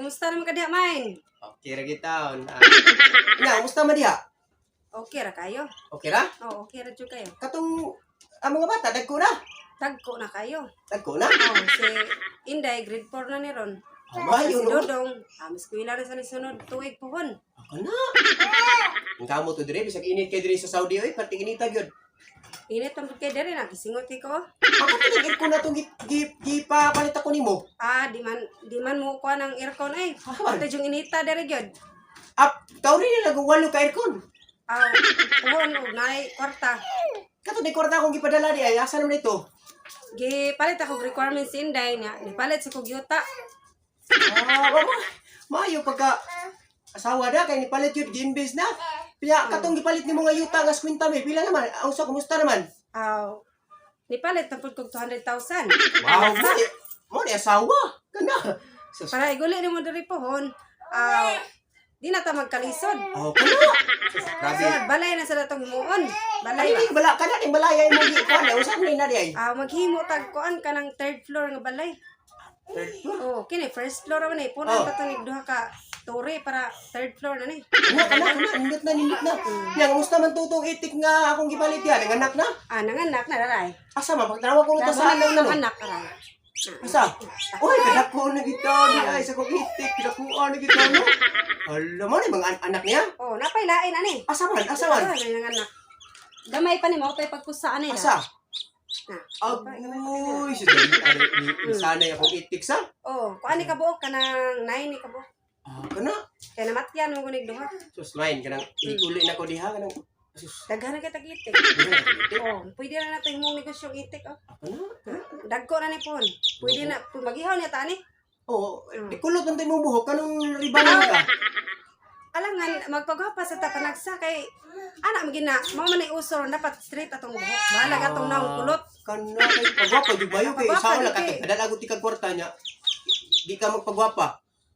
Kumusta naman ka diha, Main? Okay ra gitaon. Ah. Nya, kumusta man diha? Okay ra kayo. Okay ra? Oo, okay ra jud kayo. Katong ang mga bata dagko na. Tagko na kayo. Dagko na. Oh, si Inday, grade 4 na ni ron. Ah, maayo Si no. Dodong, eskwela na sa sunod tuig pohon. Ako na. Ang kamo to dire bisag init kay dire sa Saudi oy, perti inita gyud. Init ang kay dere na gisingot ko. Ako to aircon na tong gipapalit ako nimo. Ah, di man mo kuha ng aircon ay. Ah, Pati yung inita dere gyud. Up, tauri nila walo ka aircon. Aw, pohon og naay kwarta. Kato ni kwarta akong gipadala di ay asa naman ito? Gipalit ako og requirements si Inday niya. Nipalit sa kog yuta. Ah, wa ma. Maayo pagka asawa na kay nipalit yun gi-invest na. Pila katong gipalit nimo nga yuta nga 50 mil, pila naman? Ang usa kumusta naman? Aw, nipalit na pud kog 200,000. Wow, mo ni asawa. Kana. Sus. Para iguli nimo diri pohon. Aw, di na ta magkalisod. Oh, kana. Sus, grabe. So, balay na sa datong himuon. Balay Ano ba? ni bala kana ning balaya imo gi kuan, usa ni na di ay? Ah, maghimo tag kuan ka ng third floor nga balay. Third floor. Oh, kini first floor man eh. Punan pa to ni duha ka tore para third floor na ni. Kana kana kana nindot na nindot na. Nya kumusta man tutong itik nga akong gipalit diha, nanganak na? Ah, nanganak na daray. Asa man pagtanawa ko nito sa Sa ano na no? anak aray. Asa? Uy, kadako na gito di ay sa kong itik, kadakuan na gito no. Hala mo ni mga anak niya. Oh, napailain ani. Asa man? Asa man? Ah, may nanganak. Gamay pa ni mao pay pagpusa ani. Asa? Na. Agoy, si dali ni sanay akong itik sa. Oh, kuan ni kabuok kanang 9 ni kabuok. Ah, kana. Kay namatyan mo kunig duha. Sus, mine kanang uli na ko diha kanang sus. Daghan na kay tag itik. Dili na itik. Oh, pwede na natin mong negosyong itik oh. Ah, kana. Dagko na ni pon. Pwede na magihaw niya ta ani. Oh, di kulot nang imong buhok kanong ribanan ka. Alangan magpagwapa sa tapanagsa kay ana magina mao man ay uso ron, dapat straight atong buhok. Bahala atong naong kulot. Kana kay pagwapa jud bayo kay Pagwapa, usaha di lang kay- ka kadala gud ti kag kwarta niya. Di ka magpagwapa.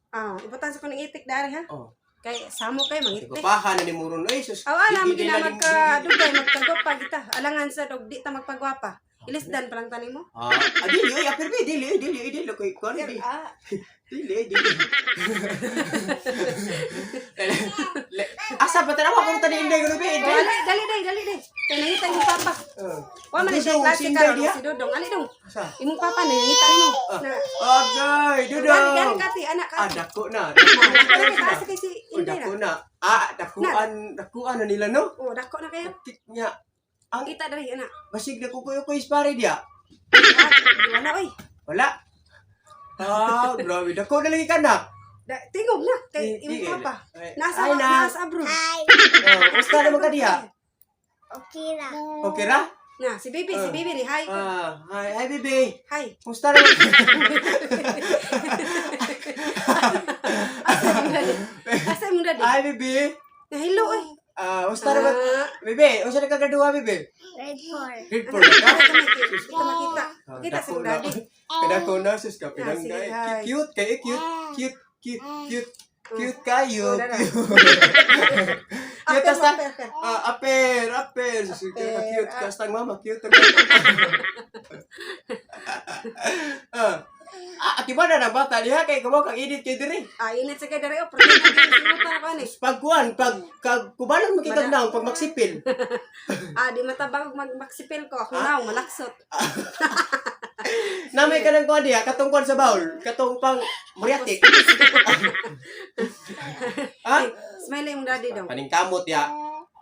Ah, ibutan sa kuning itik dari ha. Oh, Kay samo kay mangitik. gwapahan na ni Muron. Ay sus. Aw ana di- di- magina di- magkadugay magkagwapa kita. Alangan sa dog di ta magpagwapa. Ilisdan pa lang tani mo. Ah, ah, dili oy, apir be, dili, oy, dili, oy, dili kay kuan dili. Ah, Dili, dili. Asa ba tanawa kung tani inday kuno be? oh, Inday. dali dali dai dali dai. Kay nangita imong papa. Oh. Wa man siya Dudong, klase si Inday karon diha? si Dudong. Ali dong. Asa? Imong papa nangita nimo. Na. Agay, Dali dudong. dali kati anak Ah, ka. dako na. Dako na. Dali taas kay si Oh, Inday dako na. na. Ah, dakuan, dakuan na nila no. Oh, dako na kayo. Tik niya. Ang Kita dali anak. basig na kukuyo ko ispare diya. Ah, wala oy. Wala. Ah, grabe. Dako na lagi ka na. Da, tingog na kay Di- imong papa. Ay, Nasa ay, na. nasa abroad. Oh, kumusta naman ka diha? Okay ra. Okay ra? Na, si baby, si Ah. baby ni hi. Ah, hi, hi baby. Hi. Kumusta naman? Asa imong daddy? Asa imong daddy? Hi baby. Na hello oy. Ah, kumusta naman? Ah, Bebe, unsa na kagaduha bebe? Grade 4. Grade 4 na ka? kita makita. Ah, Kita sa dako imong na. daddy. Kadako na sus ka Ah, sige, pinanggay. hi. Cute kay cute, cute, cute, cute. Cute kayo. Oh, dara. Cute. Cute Aper, asta. aper, aper. Ah, aper, aper. Sus, Aper, cute ah. ka astang mama, cute. Ah. Ah, ati ba na na bata diha kay kumo kang edit kay diri. Ah, init sa kay dere oh, pero na ko ani. Pagkuan, pag kag kubalan mo kay naong pag magsipil. Ah, di matabang og magmaksipil ko. Ako naong malaksot. Namay ka ng kuan diha, katong kuan sa bawl, katong pang muriatik. Ha? Smile imong daddy dong. Paningkamot ya.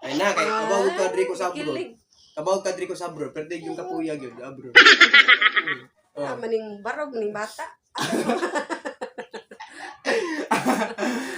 Ay na kay kabaw ka diri ko sa abroad. Kilig. Kabaw ka diri ko sa abroad, perde yung kapuya gyud abroad. Oh. Ah, maning barog ning bata.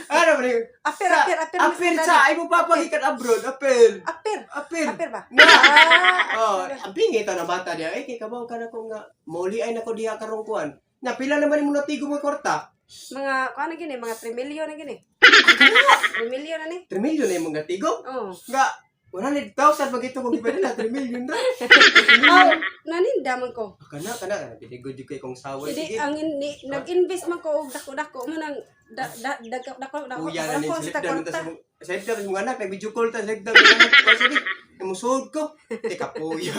Ano ba ni? Aper, aper, aper. Apir sa ay mo papagikan abroad, apir. Aper. Apir. Aper ba? Na. Ah, Oh, ang pingi ta na bata diha. Ay kay kabaw ka na ko nga moli ay nako diha karong kuan. Na pila naman mo natigo mo kwarta? Mga kuan na gini, mga 3 million na gini. 3 million na ni. 3 million na imong natigo. Oh. Nga 100,000 magito kung ipadala 3 million ra. Oh, naninda man ko. Kana kana kana biligod jud kay kong sawa Hindi sige. ang in, ni, nag-invest man ko og dako-dako mo nang da, da, dako dako dako Kuya na dako ning sa slip down ta kwarta. sa slip down sa mga anak nag-video call ta slip down mga anak ko sabi musod ko teka puya.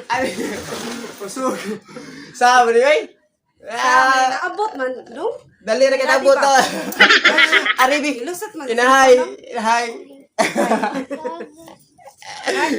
Ay musod. Sabi ni ay Ah, Naabot man, no? dali ra kay Dali nabot pa. to. Aribi. Ilusot man. Inahay, inahay.